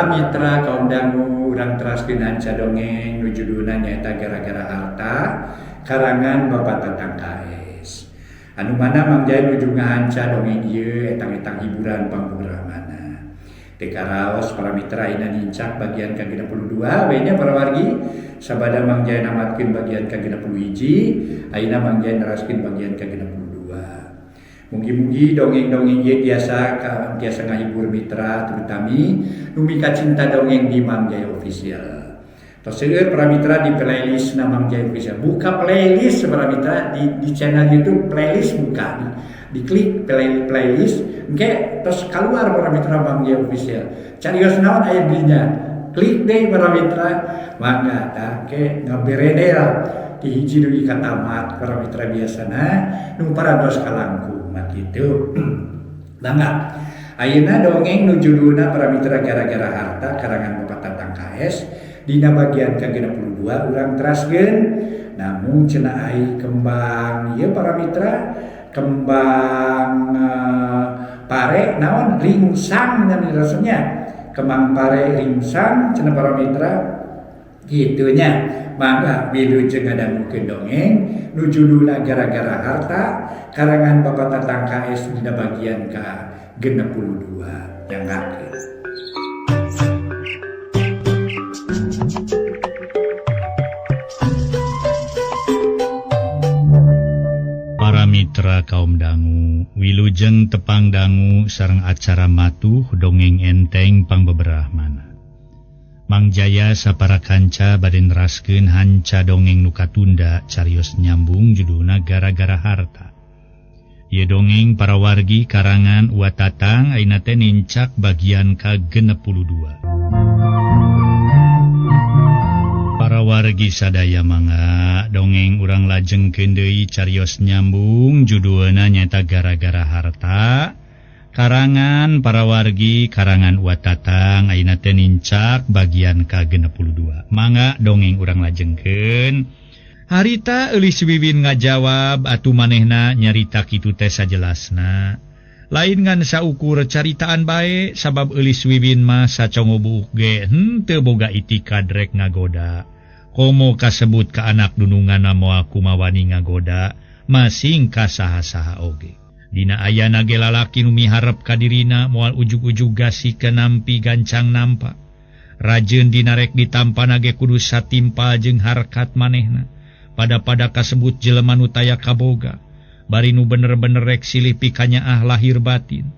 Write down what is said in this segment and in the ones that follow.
Para mitra kaum dangu urang teraskeun hanca dongeng nu judulna nyaeta Gara-gara Harta karangan Bapak Tatang KS. Anu mana Mang Jaya nuju ngahanca dongeng ieu etang-etang hiburan pangburamana. Teu karaos para mitra ayeuna nincak bagian ka-62 we nya para wargi sabada Mang Jaya namatkeun bagian ka-61 ayeuna Mang Jaya neraskeun bagian ka-62. Mugi-mugi dongeng-dongeng ieu tiasa tiasa ngahibur mitra terutami nu mikacinta dongeng di Mang Jaya Official. Tos seueur para mitra di playlist na Mang Jaya Official. Buka playlist para mitra di channel YouTube, playlist buka diklik playlist engke tos keluar para mitra Mang Jaya Official. Carios naon aya dinya? Klik deui para mitra, mangga tah engke ngaberedel ti hiji dugi ka tamat para mitra biasana nu parantos kalangkung mah kitu. Mangga. Ayeuna dongeng nu judulna para mitra Gara-gara Harta karangan Bapak Tatang KS dina bagian ka-62 urang teraskeun. Namun cenah ai kembang ieu para mitra kembang pare naon ringsang nya rasanya kembang pare ringsang cenah para mitra kitu nya. Mangga wilujeng ngadangukeun dongeng nu judulna Gara-gara Harta karangan Bapak Tatang KS dina bagian ka-62 nyanggakeun. Para mitra kaum dangu wilujeng tepang dangu sareng acara matuh dongeng enteng pangbeberahmana. Mang Jaya sapara kanca bade neraskeun hanca dongeng nu katunda carios nyambung judulna Gara-gara Harta. Ieu dongeng para wargi karangan Wa Tatang ayeuna teh nincak bagian ka-62. Para wargi sadaya mangga dongeng urang lajengkeun deui carios nyambung judulna nyaeta Gara-gara Harta. Karangan para wargi karangan Wa Tatang ayeuna teh nincak bagian ka-62. Mangga dongeng urang lajengkeun. Harita Eulis Wiwin ngajawab atuh manehna nyarita kitu teh sajelasna. Lain ngan saukur caritaan bae sabab Eulis Wiwin mah sacongo buuk ge henteu boga itikad rek ngagoda. Komo kasebut ka anak dununganna moal kumawani ngagoda masing ka saha-saha oge. Dina ayana ge lalaki nu miharep ka dirina moal ujug-ujug gasikeun nampi gancang nampa. Rajeun dina rek ditampana ge kudu satimpal jeung harkat manehna. Pada-pada kasebut jelema nu taya kaboga, bari nu bener-bener rek silih pikanyaah lahir batin.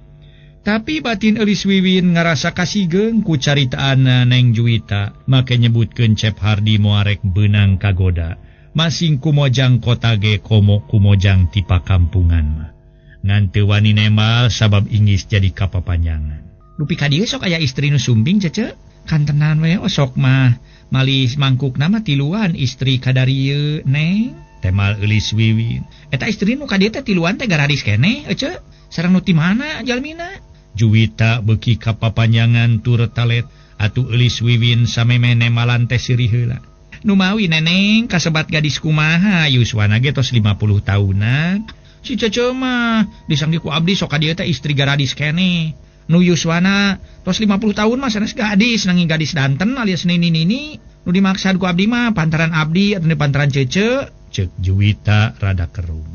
Tapi batin Eulis Wiwin ngarasa kasigeung ku caritaanna Neng Juwita, make nyebutkeun Cep Hardi moal rek beunang kagoda. Masing kumojang kota ge komo kumojang ti pakampungan mah. Ngan teu wani nemal sabab inggis jadi kapapanjangan. Dupi ka dieu sok aya istri nu sumbing cece, kantenan we osok mah malis mangkukna mah tiluan istri kadarieu Neng. Temal Eulis Wiwin. Eta istri nu ka dieu teh tiluan teh garadis keneh ece, sareng nu ti mana jalmina? Juwita beuki kapapanjangan tur talet atuh Eulis Wiwin samemeh nemalan teh sirih heula. Numawi Neneng kasebat gadis kumaha yuswana ge tos 50 tahunan. Si Cece mah disanggi ku abdi sok ka dieu teh istri garadis keneh. Nu yuswana tos 50 tahun mah sanes gadis nanging gadis danten alias nini-nini. Nu dimaksad ku abdi mah pantaran abdi atau pantaran Cece, cek Juwita rada kerung.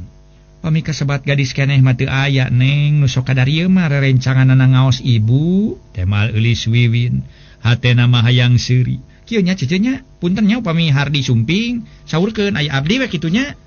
Pami kasebat gadis keneh mah teu aya Neng, nu sok kadarieu mah rerencanganana ngaos ibu, temal Eulis Wiwin. Hatena mah hayang seuri. Kieu nya Cece nya, punten nya upami Hardi sumping, saurkeun aya abdi we kitu nya.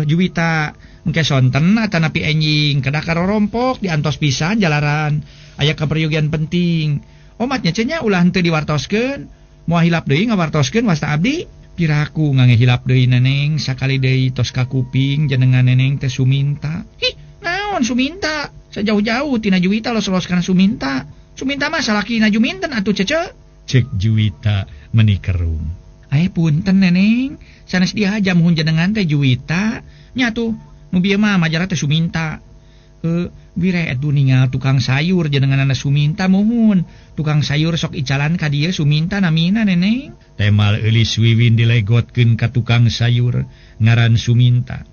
Juwita engke sonten atanapi enjing kedah karorompok diantos pisan jalaran aya kaperyogian penting. Omatnya cennya ulah henteu diwartoskeun, moal hilap deui ngawartoskeun wasta abdi. Piraku ngange hilap deui Neneng sakali deui tos ka kuping jenengan Neneng teh Suminta. Ih, naon Suminta? Sajauh-jauh tina Juwita los-los kana Suminta. Suminta mah salaki na Juminten atuh Cece. Cek Juwita meni kerung. Ae punten Neneng, sanes dihaja muhun jenengan teh Juwita. Nya tuh nu bieu mah majarah teh Suminta. Bire atuh ningal tukang sayur jenenganana Suminta muhun. Tukang sayur sok icalan ka dieu Suminta namina Neneng. Temal Eulis Wiwin dilegotkeun ka tukang sayur ngaran Suminta.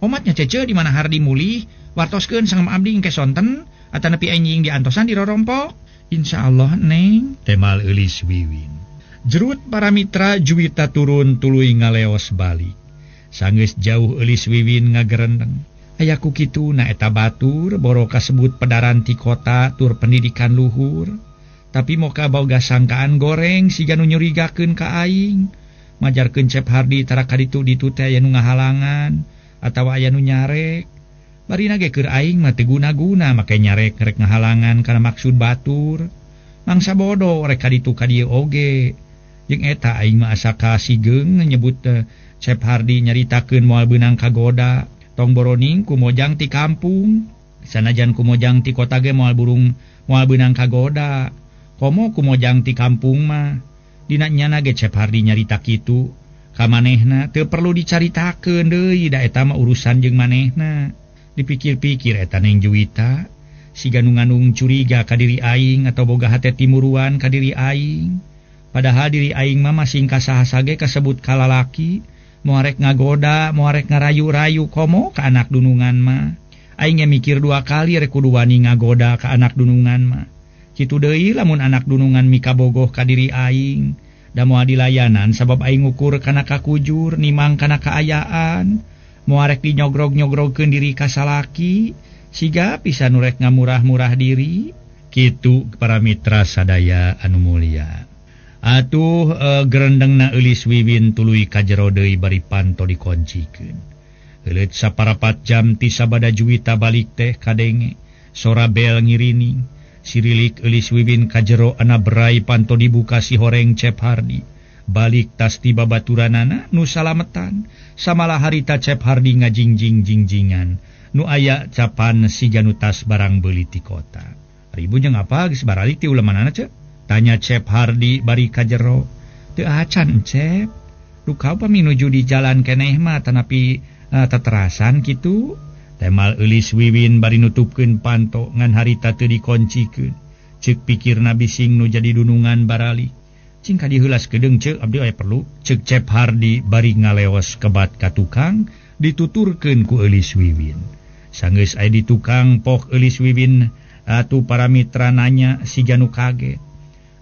Omatnya Cece di mana Hardi mulih wartoskeun sangem abdi engke sonten atanapi enjing diantosan di rorompok. Insyaallah Neng, temal Eulis Wiwin. Jerut para mitra Juwita turun tuluy ngaleos balik. Sanggeus jauh Eulis Wiwin ngagerendeng. Aya ku kitu na eta batur boro kasebut pedaran ti kota tur pendidikan luhur. Tapi moka boga sangkaan goreng siga nu nyurigakeun ka aing. Majarkeun Cep Hardi tara kaditu ditu teh aya nu ngahalangan atawa aya nu nyarek. Barina ge keur aing mah teu guna-guna make nyarek rek ngahalangan kana maksud batur. Mangsa bodoh rek kaditu ka dieu oge. Jeung eta aing mah asa kasigeung nyebut Cep Hardi nyaritakeun moal beunang kagoda. Tong boroning kumojang ti kampung. Sanajan kumojang ti kota ge moal burung moal beunang kagoda. Komo kumojang ti kampung mah. Dina nyana ge Cep Hardi nyarita kitu. Ka manehna teu perlu dicaritakeun deui da eta mah urusan jeung manehna. Dipikir-pikir eta Neng Juwita siga nu nganung curiga ka diri aing atau boga hate timuruan ka diri aing. Padahal diri aing mah masing ka saha ge kasebut kalalaki, moal rek ngagoda, moal rek ngarayu-rayu komo ka anak dunungan mah. Aing ge mikir dua kali rek kudu wani ngagoda ka anak dunungan mah. Kitu deui lamun anak dunungan mikabogoh ka diri aing, da moal dilayanan sabab aing ngukur kana kakujur, nimang kana kaayaan. Moal rek dinyogrog-nyogrogkeun diri ka salaki, siga pisan nu rek ngamurah-murah diri. Kitu para mitra sadaya anu mulia. Atuh gerendengna Eulis Wiwin tuluy ka jero deui bari panto dikoncikeun. Heuleut saparapat jam ti sabada Juwita balik teh kadenge sora bel ngirining. Sirilik Eulis Wiwin ka jero ana berai panto dibuka si horeng Cep Hardi. Balik tas ti babaturanana nu salametan. Samalah harita Cep Hardi ngajingjing-jingjingan nu aya capan siga nu tas barang beuli ti kota. Ribu jeung apa geus baralik ti ulemanana ce? Tanya Cep Hardi bari ka jero. Teu acan Cep. Duka upami nuju di jalan keneh mah tanapi teterasan kitu. Temal Eulis Wiwin bari nutupkeun panto ngan harita teu dikoncikeun. Ceuk pikirna bising nu jadi dunungan baralik. Cing ka diheulas kedeung ceuk abdi aya perlu. Ceuk Cep Hardi bari ngaleos kebat ka tukang dituturkeun ku Eulis Wiwin. Sanggeus aya di tukang pok Eulis Wiwin atuh para mitra nanya siga nu kaget.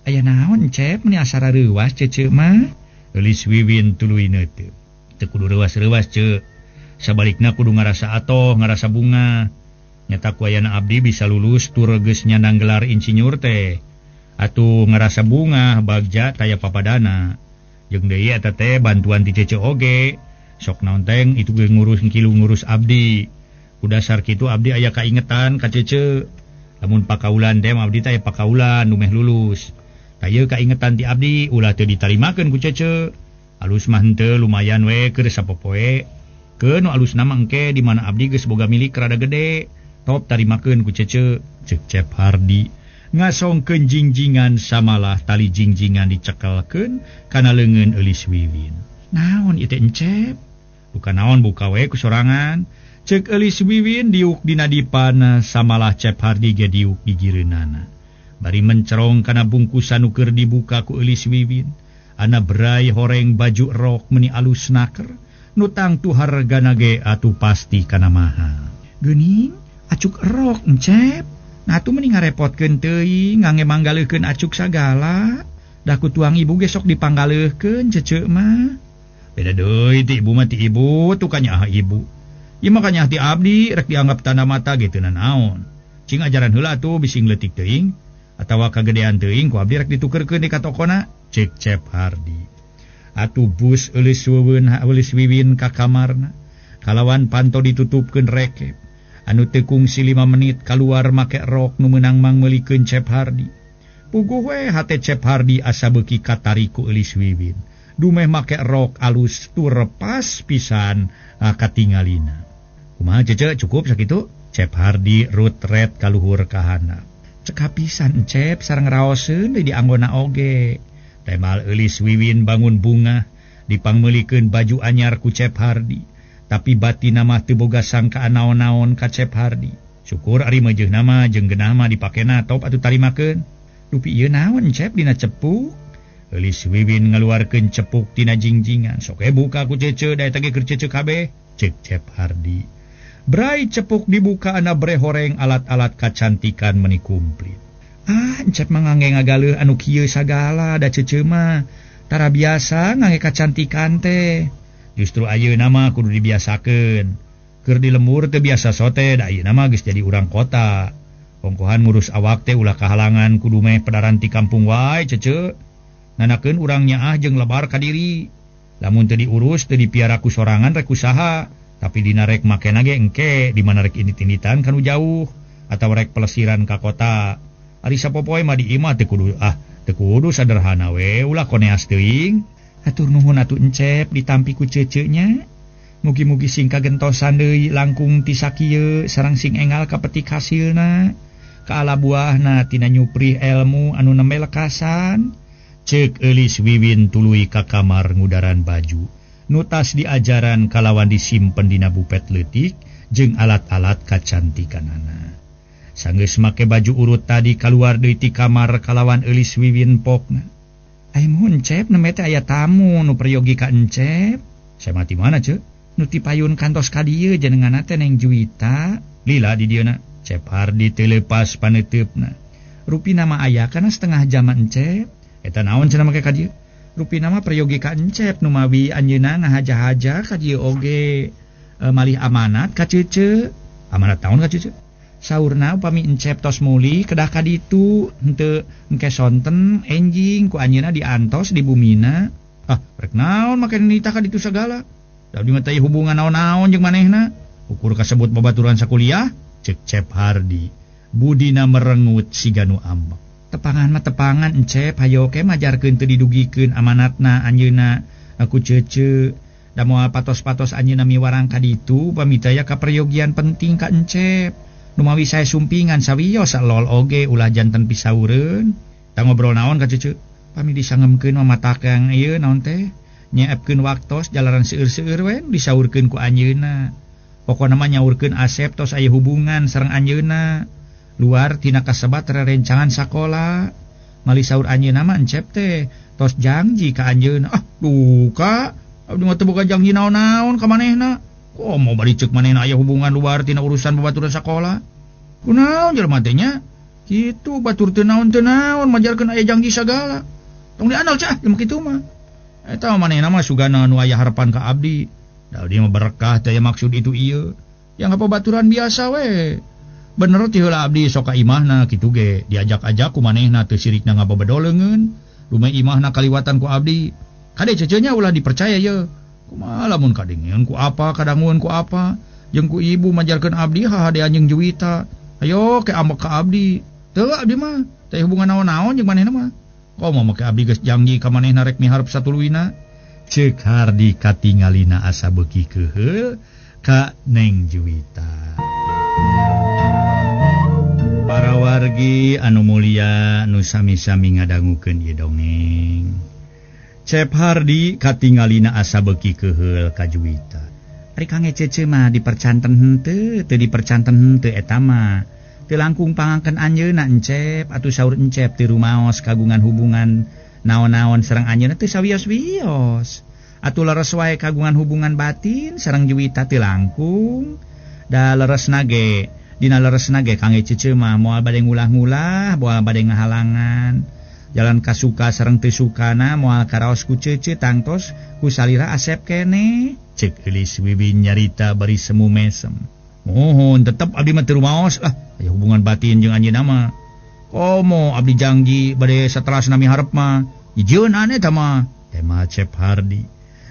Aya naon Cep meuni asa rareuwas cece mah? Eulis Wiwin tuluy neuteup. Teu kudu reuwas-reuwas ceuk. Sabalikna kudu ngarasa atoh, ngarasa bunga. Nyata ku ayana abdi bisa lulus tur geus nyandang gelar insinyur teh. Atuh ngarasa bunga bagja taya papadana. Jeung deui eta teh bantuan ti cece oge. Sok naon teng itu ge ngurus kilu ngurus abdi. Ku dasar kitu abdi aya kaingetan ka cece. Lamun pakaulan teh abdi teh aya pakaulan nu meh lulus. Taya kaingetan ti abdi ulah teu ditarimakeun ku cece. Alus mah henteu lumayan we keur sapopoe. Keun nu alusna mah engke di mana abdi geus boga milik rada gede. Top tarimakeun ku cece. Ceuk Cep Hardi ngasongkeun jingjingan samalah tali jingjingan dicekelkeun kana leungeun Eulis Wiwin. Naon ieu teh Encep? Bukan naon buka we ku sorangan. Ceuk Eulis Wiwin diuk dina dipan samalah Cep Hardi ge diuk di jireunana. Bari mencerong kana bungkusan nu keur dibuka ku Eulis Wiwin. Ana berai horeng baju rok meuni alus naker. Nu tangtu hargana ge atuh pasti kana mahal. Geuning acuk rok Encep. Nah atuh meni ngarepotkeun teuing ngange manggaleukeun acuk sagala. Da ku tuang ibu ge sok dipanggaleukeun cece mah. Beda deui ti ibu mah ti ibu tuh kanyaah ibu. Ieu mah kanyaah ti abdi rek dianggap tanda mata ge teu nanaon. Cing ajaran heula atuh bising leutik teuing atawa kagedean teuing ku abdi rek ditukerkeun di ka tokona. Ceuk Cep Hardi. Atuh bus Eulis Wiwin ka kamarna. Kalawan panto ditutupkeun rekep. Anu teu kungsi 5 menit kaluar make rok nu meunang mangmeulikeun Cep Hardi. Puguh we hate Cep Hardi asa beuki katarik ku Eulis Wiwin. Dumeh make rok alus tur pas pisan katingalina. Kumaha cece cukup sakitu? Cep Hardi rut ret kaluhur kahana. Cekap pisan Cep sareng raoseun deui dianggona oge. Temal Eulis Wiwin bangun bunga dipangmeulikeun baju anyar ku Cep Hardi. Tapi batina mah teu boga sangkaan naon-naon ka Cep Hardi. Syukur ari meujeuhna mah jeung geunah mah dipakena top atuh tarimakeun. Dupi ieu naon Cep dina cepuk? Eulis Wiwin ngaluarkeun cepuk tina jingjingan. Sok we buka ku cece da eta ge keur cece kabeh. Ceuk Cep Hardi. Brai cepuk dibuka ana bre horeng alat-alat kacantikan meni kumplit. Ah, Encep mah ngangge ngagaleuh anu kieu sagala da cece mah tara biasa ngangge kacantikan teh. Justru ayeuna mah kudu dibiasakeun. Keur di lembur teu biasa sote da ayeuna mah geus jadi urang kota. Ongkohan ngurus awak teh ulah kahalangan kudu meh pedaran ti kampung wae cece. Nanakeun urang nyaah jeung lebar ka diri. Lamun teu diurus teu dipiara ku sorangan rek usaha, tapi dina rek makena ge engke di mana rek indit-inditan kanu jauh atawa rek pelesiran ka kota. Ari sapopoe mah di imah teu kudu teu kudu sederhana we ulah koneas teuing. Hatur nuhun atuh Encep ditampi ku cece nya. Mugi-mugi sing kagentosan deui langkung ti sakieu sareng sing enggal kapetik hasilna. Kaala buahna tina nyuprih elmu anu nembe lekasan. Ceuk Eulis Wiwin tuluy ka kamar ngudaran baju. Nu tas diajaran kalawan disimpen dina bupet leutik jeung alat-alat kacantikanana. Sanggeus make baju urut tadi kaluar deui ti kamar kalawan Eulis Wiwin pokna. Ai mun Cep nembe teh aya tamu nu peryogi ka Encep. Saya mati mana ceu? Nu ti payun kantos ka dieu jenenganna teh Neng Juwita. Lila di dieuna. Cep Hardi teu leupas paneuteup-na. Rupina mah aya kana setengah jam Encep. Eta naon cenah make ka dieu? Rupina mah peryogi ka Encep nu mawi anjeunna ngahaja-haja ka dieu oge. Malih amanat ka cece. Amanat naon ka cece? Saurna upami Encep tos mulih kedah ka ditu henteu engke sonten enjing ku anjeunna diantos di bumina. Ah, rek naon make nitah ka ditu sagala? Da abdi mah teu hubungan naon-naon jeung manehna. Ukur kasebut babaturan sakuliah, ceuk Cep Hardi. Budina merengut siga nu ambek. Tepangan mah tepangan Encep hayo ke majarkeun teu didugikeun amanatna anjeunna aku cece. Da moal patos-patos anjeunna miwarang ka ditu pamita aya kaperyogian penting ka Encep. Numawi sae sumpingan sawios lol oge ulah janten pisaureun. Tah ngobrol naon ka cece? Pami disangemkeun mah matakang ieu naon teh? Nyeepkeun waktos jalaran seueur-seueur we disaurkeun ku anjeunna. Pokona mah nyaurkeun Asep tos aya hubungan sareng anjeunna. Luar tina kasebat rerencangan sakola. Mali saur anjeunna mah Encep teh tos janji ka anjeunna. Ah, duka abdi mah teu boga janji naon-naon ka manehna. Komo bari ceuk manehna aya hubungan luar tina urusan babaturan sakola. Kunaon jelema teh nya? Kitu batur teu naon-teu naon majarkeun aya janji sagala. Tong diandal cah jelema kitu mah. Eta manehna mah sugana nu aya harapan ka abdi. Da abdi mah berkah teh aya maksud itu ieu. Yang apa baturan biasa we. Bener ti heula abdi sok ka imahna kitu ge diajak-ajak ku manehna teu sirikna ngababedo leungeun. Lumeh imahna kaliwatan ku abdi. Kade cece nya ulah dipercaya ye. Kumaha lamun kadengeun ku apa kadangueun ku apa jeung ku ibu majarkeun abdi hahadean jeung Juwita. Ayo ke ambek ka abdi. Teu abdi mah teh hubungan naon-naon jeung manehna mah. Komo make abdi geus janji ka manehna rek miharep satuluyna. Ceuk Hardi katingalina asa beuki keuheul ka Neng Juwita. Para wargi anu mulia nu sami-sami ngadangukeun ieu dongeng. Cep Hardi katingalina asa beuki keuheul ka Juwita. Ari kang cece mah dipercanten henteu, teu dipercanten henteu eta mah. Teu langkung pangangkeun anjeunna Encep atuh saur Encep teu rumaos kagungan hubungan naon-naon sareng anjeunna teu sawios-wios. Atuh leres wae kagungan hubungan batin sareng Juwita teu langkung. Da leresna ge, dina leresna ge kang cece mah moal bade ngulah-ngulah, moal bade ngahalangan. Jalan kasuka sareng teu sukana moal karaos ku cece tangtos ku salira Asep keneh. Ceuk Eulis Wiwin nyarita bari semu mesem. Mohon tetep abdi mah teu rumaos lah aya hubungan batin jeung anjeunna mah. Komo abdi janji bade saterasna miharep mah. Jieun aneh tah mah. Tema Cep Hardi.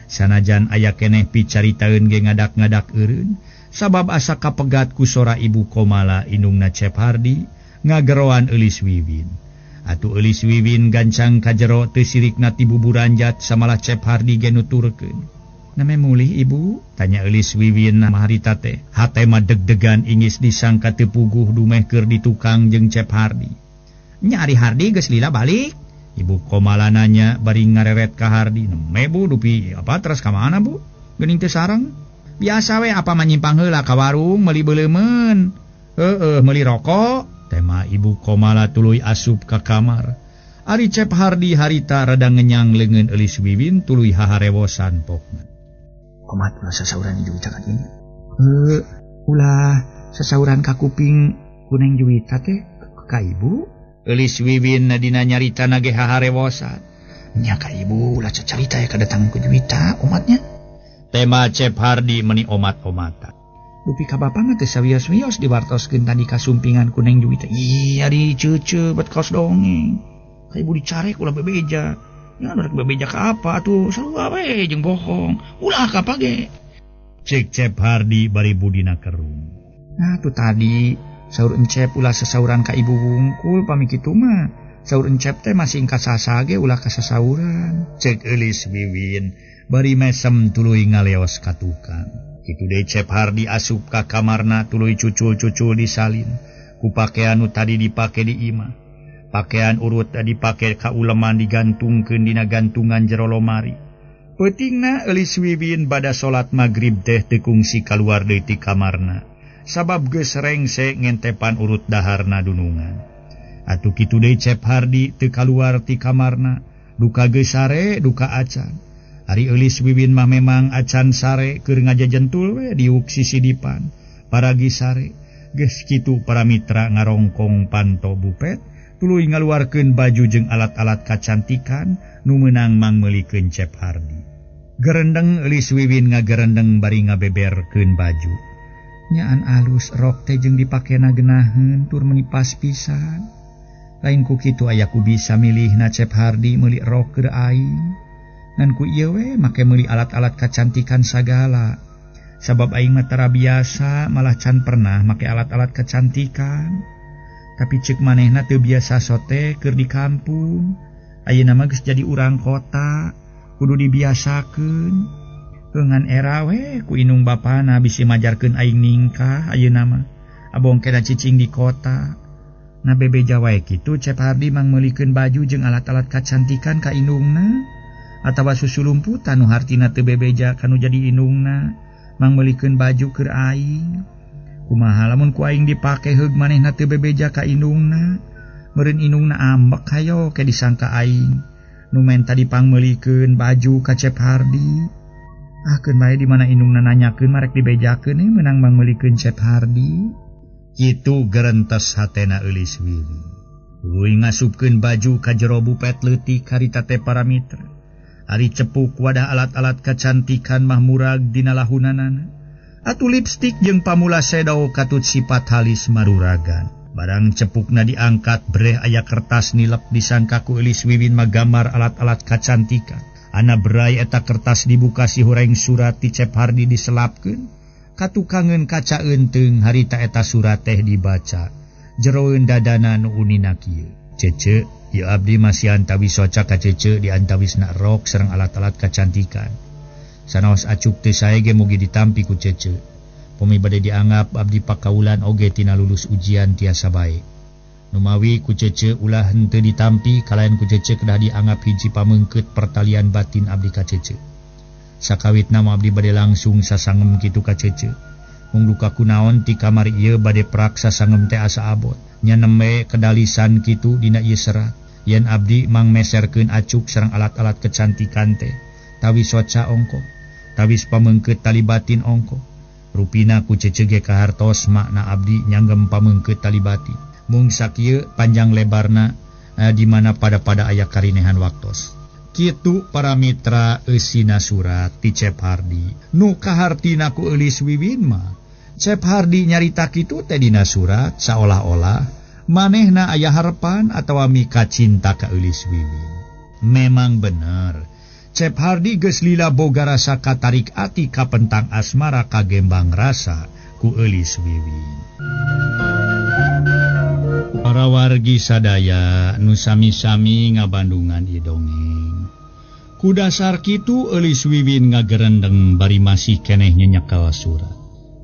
Sanajan aya keneh picaritaeun ge ngadak-ngadak eureun sabab asa kapegat ku sora Ibu Komala indungna Cep Hardi ngageroan Eulis Wiwin. Atuh Eulis Wiwin gancang ka jero teu sirikna ti buburanjat samalah Cep Hardi ge nuturkeun. Name mulih ibu? Tanya Eulis Wiwin maharita teh. Hate mah deg-degan ingis disangka teu puguh dumeh keur ditukang jeung Cep Hardi. Nya ari Hardi geus lila balik? Ibu Komala nanya bari ngareret ka Hardi. Neme bu dupi apa teras ka mana bu? Geuning teu sareng. Biasa we apa manyimpang heula ka warung meuli beuleumeun. Heueuh meuli rokok. Tema Ibu Komala tuluy asup ka kamar. Ari Cep Hardi harita rada ngenyang leungeun Eulis Wiwin tuluy haharewosan pokna. Kumaha ulah sasauran Juwita ka dieu? Ulah sasauran ka kuping ku Neng Juwita teh ka ibu. Eulis Wiwin dina nyarita nage haharewosan. Nya ka ibu ulah cacarita ya kadatang ku Juwita umatnya. Tema Cep Hardi meni omat-omatan. Dupi ka bapa mah teu sawios-wios diwartoskeun tadi kasumpingan ku Neng Juwita. Ih, ari ceuceu bet kaos dongeng. Ka ibu dicarek ulah bebeja. Nya rek bebeja ka apa atuh sarua we jeung bohong. Ulah ka apa ge. Cek Cep Hardi bari budina kerung. Nah tuh tadi saur Encep ulah sasauran ka ibu wungkul pami kitu mah. Saur Encep teh masih kasasa ge ulah kasasauran. Cek Eulis Wiwin bari mesem tuluy ngaleos ka tukang. Kitu deui Cep Hardi asup ka kamarna tuluy cucul-cucul disalin ku pakean nu tadi dipake di imah. Pakean urut dipake ka uleman digantungkeun dina gantungan jero lomari. Peutingna Eulis Wiwin bada salat magrib teh teu kungsi kaluar deui ti kamarna. Sabab geus rengse ngentepan urut daharna dunungan. Atuh kitu deui Cep Hardi teu kaluar ti kamarna, duka geus sare duka acan. Ari Eulis Wiwin mah memang acan sare keur ngajajentul we diuk sisidipan. Paragi sare geus kitu para mitra ngarongkong panto bupet tuluy ngaluarkeun baju jeung alat-alat kacantikan nu meunang mangmeulikeun Cep Hardi. Gerendeng Eulis Wiwin ngagerendeng bari ngabeberkeun baju. Nyaan alus rok teh jeung dipakena geunaheun tur meuni pas pisan. Lain ku kitu aya ku bisa milihna Cep Hardi meuli rok keur aing. Ngan ku ieu we make meuli alat-alat kacantikan sagala. Sabab aing mah tara biasa malah can pernah make alat-alat kecantikan. Tapi ceuk manehna teu biasa sote keur di kampung. Ayeuna mah geus jadi urang kota, kudu dibiasakeun. Ngan era we ku inung bapana bisi majarkeun aing ningkah ayeuna mah. Abong kena cicing di kota. Na bebeja wae kitu Cep Hardi mangmeulikeun baju jeung alat-alat kacantikan ka indungna atawa susu lumputan nu hartina teu bebeja kanu jadi indungna mangmeulikeun baju keur aing. Kumaha lamun ku aing dipake heug manehna teu bebeja ka indungna, meureun indungna ambek hayo ke disangka aing nu menta dipangmeulikeun baju ka Cep Hardi. Ah keun bae di mana indungna nanyakeun marek dibejakeun meunang mangmeulikeun Cep Hardi. Kitu gerentes hatena Eulis Wiwin. Tuluy ngasupkeun baju ka jero bupet leutik harita teh para mitra. Ari cepuk wadah alat-alat kacantikan mah murag dina lahunanana. Atuh lipstik jeung pamula sedo katut sifat halis maruragan. Barang cepukna diangkat breh aya kertas nilep disangka ku Eulis Wiwin mah gambar alat-alat kacantikan. Ana berai eta kertas dibuka si horeng surat ti Cep Hardi diselapkeun. Katukangeun kaca eunteung harita eta surat teh dibaca. Jeroeun dadana nu unina kieu. Cece, ieu abdi masih antawis soca ka Cece di antawisna rok sareng alat-alat kacantikan. Sanaos acuk teu sae ge mugi ditampi ku Cece. Pami bade dianggap abdi pakaulan oge tina lulus ujian tiasa bae. Numawi ku Cece ulah henteu ditampi kalayan ku Cece kedah dianggap hiji pameungkeut pertalian batin abdi ka Cece. Sakawitna mah abdi bade langsung sasangem kitu ka Cece. Mung duka kunaon ti kamari ieu bade prak sasangem teh asa abot. Nya nembe kedalisan kitu dina ieu serat. Yen abdi mangmeserkeun acuk sareng alat-alat kecantikan teh. Tawis soca ongko, tawis pameungkeut tali batin ongko. Rupina ku Cece ge kahartos makna abdi nyanggem pameungkeut tali batin. Mung sakieu panjang lebarna di mana pada-pada aya karinehan waktos. Kitu para mitra eusina surat ti Cep Hardi. Nu kahartina ku Eulis Wiwin mah Cep Hardi nyarita kitu teh dina surat saolah-olah manehna aya harepan atawa mika cinta ka Eulis Wiwin. Memang bener Cep Hardi geus lila boga rasa katarik ati kapentang asmara kagembang rasa ku Eulis Wiwin. Para wargi sadaya nu sami-sami ngabandungan ieu dongeng. Ku dasar kitu Eulis Wiwin ngagerendeng bari masih keneh nyenyekal surat.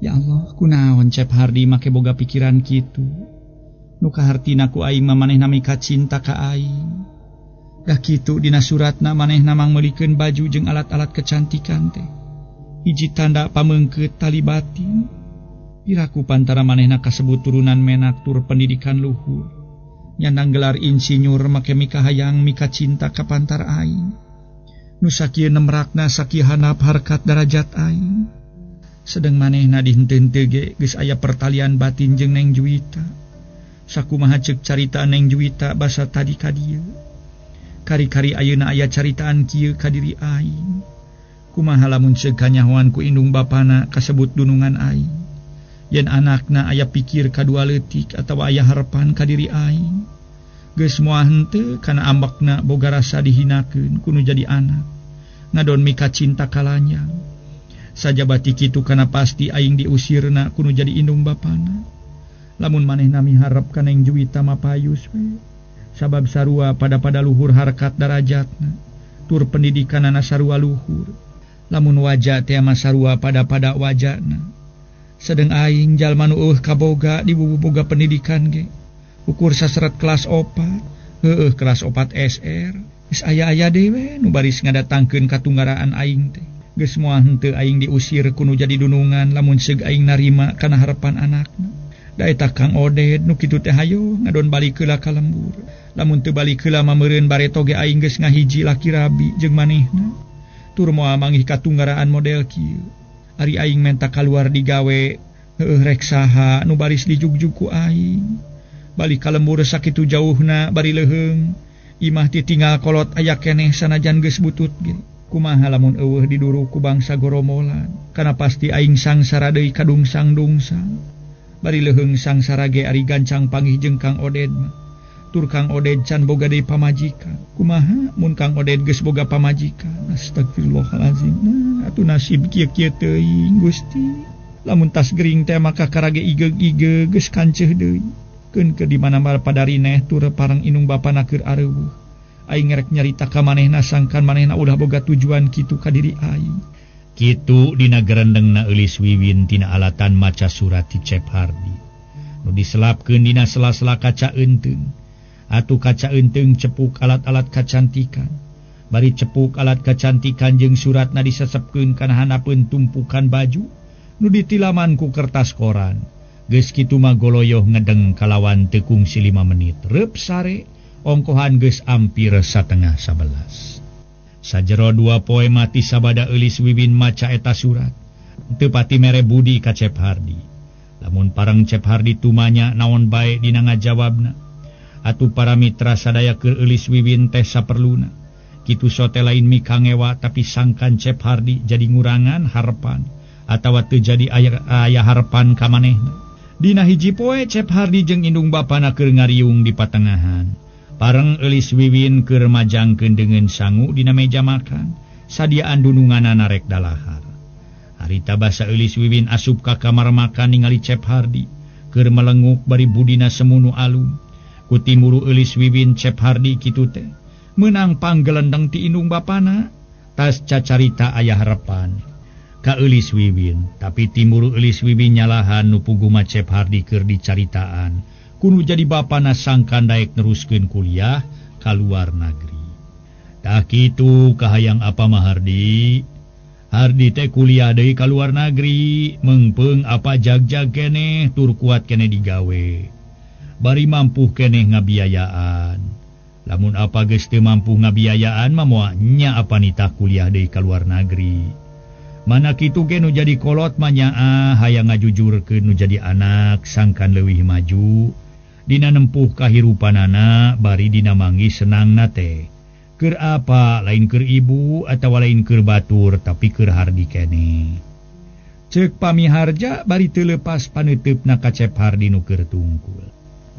Ya Allah, kunaon Cep Hardi make boga pikiran kitu. Nu kahartina ku aing mah manehna mika cinta ka aing. Dah kitu dina suratna manehna mangmeulikeun baju jeung alat-alat kecantikan teh. Hiji tanda pameungkeut tali batin. Piraku pantara manehna kasebut turunan menak tur pendidikan luhur. Nyandang gelar insinyur make mika hayang mika cinta ka pantar aing. Nu sakieu nemrakna sakieu handap harkat darajat aing. Sedeng manehna dihenteu-henteu ge geus aya pertalian batin jeung Neng Juwita. Sakumaha ceuk carita Neng Juwita basa tadi ka dieu. Kari-kari ayeuna aya caritaan kieu ka diri aing. Kumaha lamun ceuk kanyahoan ku indung bapana kasebut dunungan aing. Yen anakna aya pikir kadua leutik atawa aya harepan ka diri aing. Geus moal henteu kana ambekna boga rasa dihinakeun ku nu jadi anak. Ngadon mika cinta kalanyang. Sajabati kitu kana pasti aing diusirna ku nu jadi indung bapana. Lamun manehna miharep ka Neng Juwita mah payus we. Sabab sarua pada-pada luhur harkat darajatna, tur pendidikanana sarua luhur. Lamun wajah teh mah sarua pada-pada wajahna. Sedeng aing jalma nu eueuh kaboga dibubu boga pendidikan ge. Ukur saseret kelas 4, heueuh kelas 4 SR. Geus aya-aya deui nu baris ngadatangkeun katunggaraan aing teh. Geus moal henteu aing diusir ku nu jadi dunungan lamun seug aing narima kana harepan anakna. Da eta Kang Oded nu kitu teh hayo ngadon balik heula ka lembur. Lamun teu balik heula mah meureun bareto ge aing geus ngahiji laki rabi jeung manehna. Tur moal manggih katunggaraan model kieu. Ari aing menta kaluar digawe heueuh rek saha nu baris dijugjug ku aing. Balik ka lembur sakitu jauhna bari leuheung. Imah titinggal kolot aya keneh sanajan geus butut ge. Kumaha lamun eueuh diduru ku bangsa goromolan. Kana pasti aing sangsara deui kadungsang-dungsang. Bari leuheung sangsara ge ari gancang panggih jeung Kang Oded mah. Tur Kang Oded can boga deui pamajikan. Kumaha mun Kang Oded geus boga pamajikan? Astagfirullahalazim. Nah, atuh nasib kieu-kieu teuing Gusti. Lamun tas gering teh maka karage igeug-igeug geus kanceuh deui. Keun ke di mana-mana pada rineh tur parang indung bapana keur areuweuh. Aing rek nyarita ka manehna sangkan manehna ulah boga tujuan kitu ka diri aing. Kitu dina gerendengna Eulis Wiwin tina alatan maca surat ti Cep Hardi. Nu diselapkeun dina sela-sela kaca eunteung. Atuh kaca eunteung cepuk alat-alat kacantikan. Bari cepuk alat kacantikan jeung suratna disesepkeun kana handapeun tumpukan baju nu ditilaman ku kertas koran. Geus kitu mah goloyoh ngedeng kalawan teu kungsi 5 menit. Reup sare ongkohan geus ampir 10:30. Sajero 2 poe mati sabada Eulis Wiwin maca eta surat. Teu pati mere budi ka Cep Hardi. Lamun pareng Cep Hardi tumanya naon bae dina ngajawabna. Atuh para mitra sadaya keur Eulis Wiwin teh saperluna. Kitu sote lain mikangewa tapi sangkan Cep Hardi jadi ngurangan harepan atawa teu jadi aya harepan ka manehna. Dina hiji poe Cep Hardi jeung indung bapana keur ngariung di patengahan. Pareng Eulis Wiwin keur majangkeun deungeun sangu dina meja makan, sadiaan dununganana rek dalahar. Harita basa Eulis Wiwin asup ka kamar makan ningali Cep Hardi keur melenguk bari budina semunu alum. Ku timuru Eulis Wiwin Cep Hardi kitu teh meunang panggelendeng ti indung bapana, tas cacarita aya harepan ka Eulis Wiwin. Tapi timuru Eulis Wiwin nyalahan nu puguh mah Cep Hardi keur dicaritaan. Kudu jadi bapana sangkan daek neruskeun kuliah ka luar nagri. Tah kitu kahayang apa mah Hardi? Hardi teh kuliah deui ka luar nagri, meungpeung apa jag-jag keneh tur kuat keneh digawe. Bari mampu keneh ngabiayaan. Lamun apa geus teu mampu ngabiayaan mah moal nya apa nitah kuliah deui ka luar nagri. Mana kitu ge nu jadi kolot mah nyaah hayang ngajujurkeun nu jadi anak sangkan leuwih maju. Dina nempuh kahirupanana bari dina manggih senangna teh. Keur apa lain keur ibu atawa lain keur batur tapi keur Hardi keneh. Ceuk pamiharja bari teu leupas paneuteup ka Cep Hardi nu keur tungkul.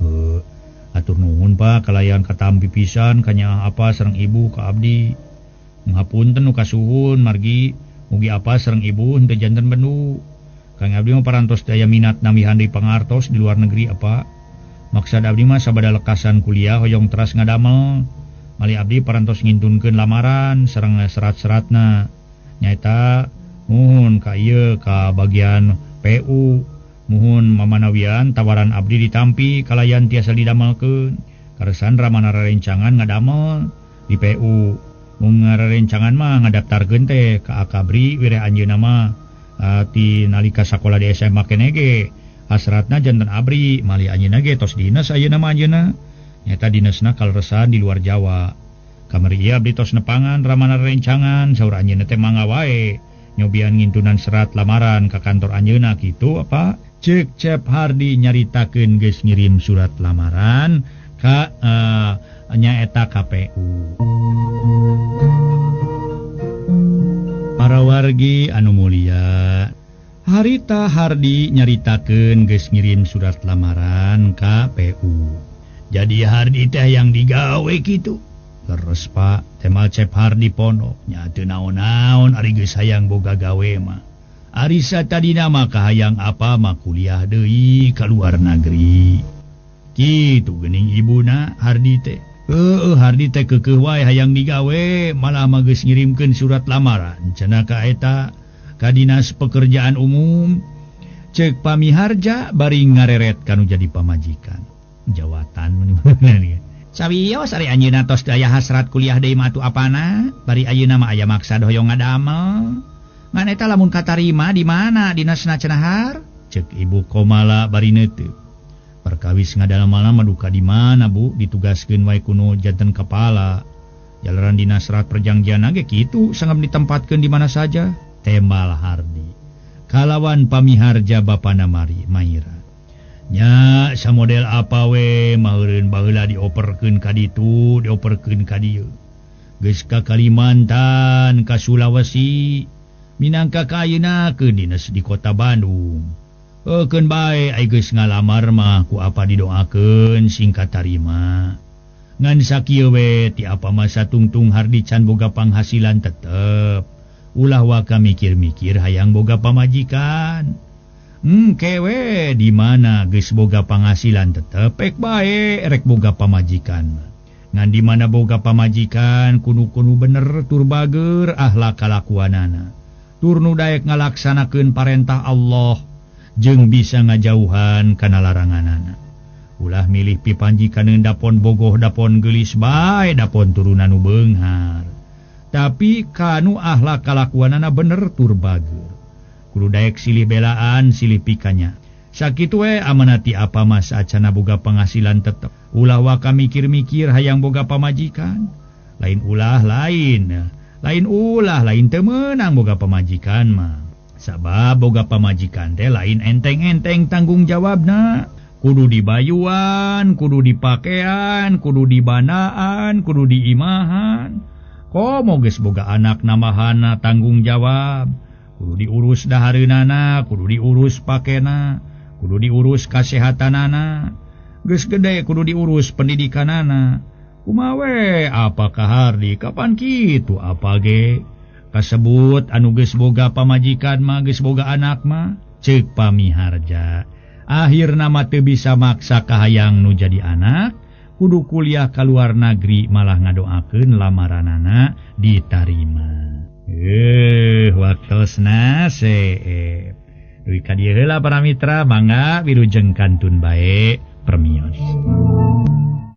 Heuh, atur nuhun Pak kalayan katampi pisan kanyaah apa sareng ibu ka abdi. Ngapunten nu kasuhun margi mugi apa sareng ibu henteu janten bendu. Kang abdi mah parantos daya minat namihan deui pangartos di luar negeri apa. Maksad abdi mah sabada lekasan kuliah hoyong teras ngadamel. Mali abdi parantos ngintunkeun lamaran sareng serat-seratna. Nyaeta muhun ka ieu ka bagian PU. Muhun mamanawian tawaran abdi ditampi kalayan tiasa didamelkeun. Karesan ramana rerencangan ngadamel di PU. Mung ngarerencangan mah ngadaftarkeun teh ka Akabri wire anjeunna mah ti nalika sakola di SMA keneh ge. Hasratna janten abri mali anjeunna ge tos dinas ayeuna mah anjeunna. Nyata dinesna kaleresan di luar Jawa. Kamari ieu abdi tos nepangan ramana rencangan saur anjeunna teh mangga wae nyobian ngintunan serat lamaran ka kantor anjeunna kitu apa. Cek Cep Hardi nyaritakeun geus ngirim surat lamaran ka nyaeta KPU. Para wargi anu mulia, harita Hardi nyaritakeun geus ngirim surat lamaran ka PU. Jadi Hardi teh yang digawe kitu. Leres Pak, temal Cep Hardi pondok nya teu naon-naon ari geus hayang boga gawe mah. Ari satadina mah kahayang apa mah kuliah deui ka luar negeri. Kitu geuning ibuna Hardi teh. Heueuh Hardi teh keukeuh wae hayang digawe, malah mah geus ngirimkeun surat lamaran cenah ka eta ka Dinas Pekerjaan Umum. Ceuk pamiharja bari ngareret kanu jadi pamajikan. Jawatan mun sawios ari anjeunna tos aya hasrat kuliah deui mah atuh apana, bari ayeuna mah aya maksad hoyong ngadamel. Ngan eta lamun katarima di mana dinasna cenah har? Ceuk Ibu Komala bari neuteup. Perkawis ngadamel mah duka di mana Bu, ditugaskeun wae kuno janten kepala. Jalaran dinas surat perjanjian ge kitu sanggeum ditempatkeun di mana saja. Tembal Hardi kalawan pamiharja bapana Mari Maira. Nya samodel apa we meureun baheula dioperkeun ka ditu, dioperkeun ka dieu. Geus ka Kalimantan, ka Sulawesi, minangka ka ayeuna keun dinas di kota Bandung. Keun bae ai geus ngalamar mah ku apa didoakeun sing katarima. Ngan sakieu we ti apa mah satungtung Hardi can boga panghasilan tetep. Ulah waka mikir-mikir hayang boga pamajikan. Kewe di mana geus boga panghasilan tetep pek bae rek boga pamajikan. Ngan di mana boga pamajikan kunu-kunu bener tur bager ahlak kalakuanana. Tur nu daek ngalaksanakeun parentah Allah jeung bisa ngajauhan kana laranganana. Ulah milih pipanjikaneun dapon bogoh dapon geulis bae dapon turunan nu beunghar. Tapi kanu ahlak kalakuanana bener tur bager. Kudu daek silih belaan silih pikanya. Sakitu we amanati apa mas acana boga penghasilan tetep. Ulah waka mikir-mikir hayang boga pamajikan. Lain ulah lain. Lain ulah lain teu meunang boga pamajikan mah. Sabab boga pamajikan teh lain enteng-enteng tanggung jawabna. Kudu dibayuan, kudu dipakean, kudu dibanaan, kudu diimahan. Komo geus boga anak namahana tanggung jawab. Kudu diurus dahareunana, kudu diurus pakena, kudu diurus kasehatanana. Geus gede kudu diurus pendidikanana. Kumaha we apakah Hardi kapan kitu apa ge? Kasebut anu geus boga pamajikan mah geus boga anak mah ceuk pamiharja. Akhirna mah teu bisa maksa kahayang nu jadi anak, kudu kuliah ka luar negeri malah ngadoakeun lamaranana ditarima. Waktosna seep. Duwi ka dieu heula para mitra, mangga wilujeng kantun bae permios.